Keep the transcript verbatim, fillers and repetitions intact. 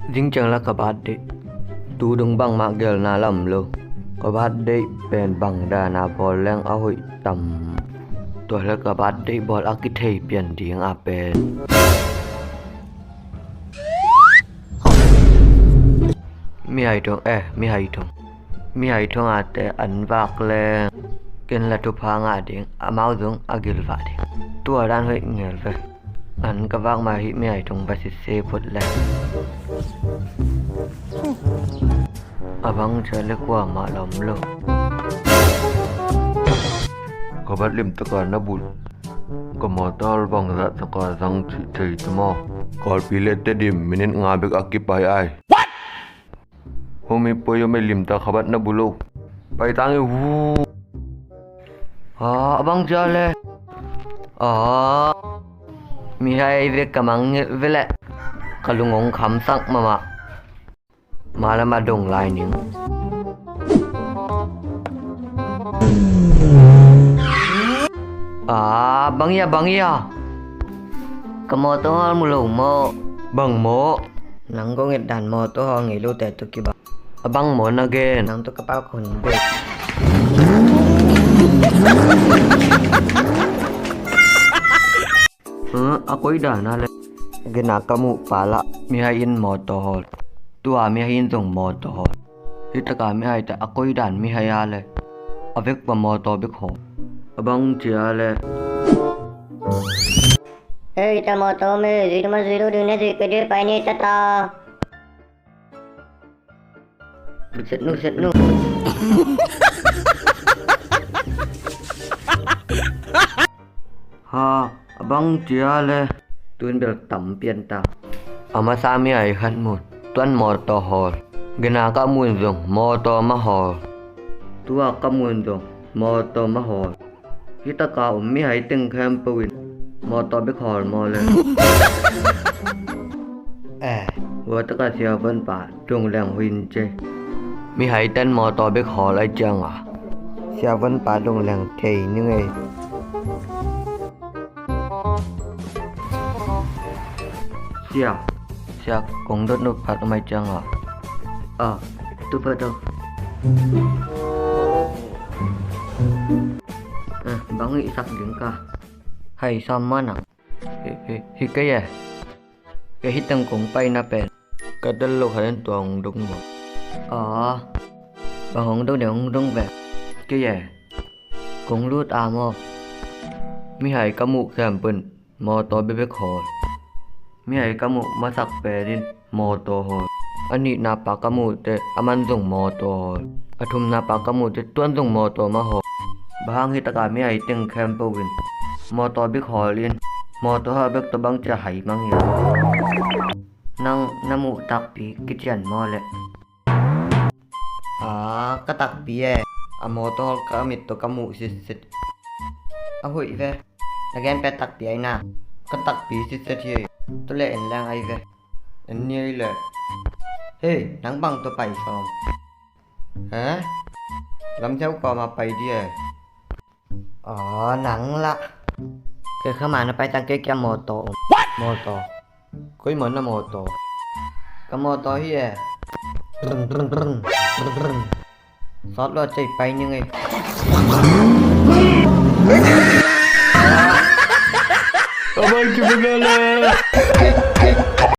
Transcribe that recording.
Zing ciang la ka birthday. Tu dong bangmah gelna la om lo. Ka birthday pen bang dana bawl leng a hoih tam. Tua la ka birthday bawl a kithei pian ding a pen. Mihai thong, eh, mihai thong. Mihai thong a te an vak leng ken la thupha ngah ding, amau zong a gilvah ding. Tua dan hoih ngel ve. An ka vak mah hi, mihai thong va sise phot le. A bang cia le kuamah la om lo. Ka bat limtaka na bulh. Ka mawtaw bangzah taka zang cih thei ta maw? Kawlpi le Tedim minit nga bek a kipai ai. Humi poi humi limtak khabat na bulo. Pai tangi hu. Ah, abang jale. Ah. Mihai ve ka mang ve le. Ka lungong khamsak mama. Malama dong lai ning. Ah, bang ia, bang ia. Ka mawtaw hal mu lo maw? Bang maw? Nang kong et dan mawtaw hal ngei lo te tu kiba. A bang maw na gen? Nang tu ka pau khun bek. Huh, a koi dan a le. Gina ka muh pala. Mihai in mawtaw hal. Tua mihai in zong mawtaw hal. Hitaka mihai ta a koi dan mihai a le. A vek pa mawtaw bek hal. A bang cia le. Hei, ta mawtaw me, zui tuma zui lo ding ne, zui ka dui pai ni ta ta. Set nu, set nu. Ha, a bang cia le. Tun bel tam pian ta. A masa mihai khat mun. Tuan mawtaw hal. Gina ka mun zong mawtaw ma hal. Tua ka mun zong mawtaw ma hal. Hitaka om mihai teng khempeuh in mawtaw bek hal maw le. Eh, huataka siavon pa dong leng huin ce. Mihai ten mawtaw bek hal ai cianga. Siavon pa dong leng thei ni ngei. Sia, sia, kong dot nop phat om ai cianga. Ah, tu phat o. Ah, bang i sak ding ka. Hai, sam mana. Hi, hi, hi kei e. Kei hi teng kong pai na pen. Ka dal lo kha den tua hong dong maw. Ah, bang hong dong den hong dong ve. Kei e. Kong lut a maw. Mihai ka muh khempeuh in mawtaw bebek hal. Mihai ka muh masak pen in mawtaw hal. A nihna pa ka muh teh a man zong mawtaw hal. A thumna pa ka muh teh tuan zong mawtaw ma hal. Bang hang hitaka mihai teng khempeuh in mawtaw bek hal in mawtaw hal bek tawh bang cia hai mang hiam? Nang na muh takpi kician maw le. Ah, ka takpi e. A mawtaw hal ka mit tawh ka muh sitset. A hoih ve. Na gen pen takpi ai na. Ka takpi sitset hi. Tua le en leng ai ve. En ni ai le. Hei, nang bang tawh pai sawm? He? Lamsiau kawma pai di e. Aw, nang lah. Kei kha ma na pai tang kei kia mawtaw. Mawtaw. Koi maw na mawtaw? Ka mawtaw hi e. Brr, brr, brr, brr, brr. Sawt lo cei pai ni ngei. Abai ki bugala.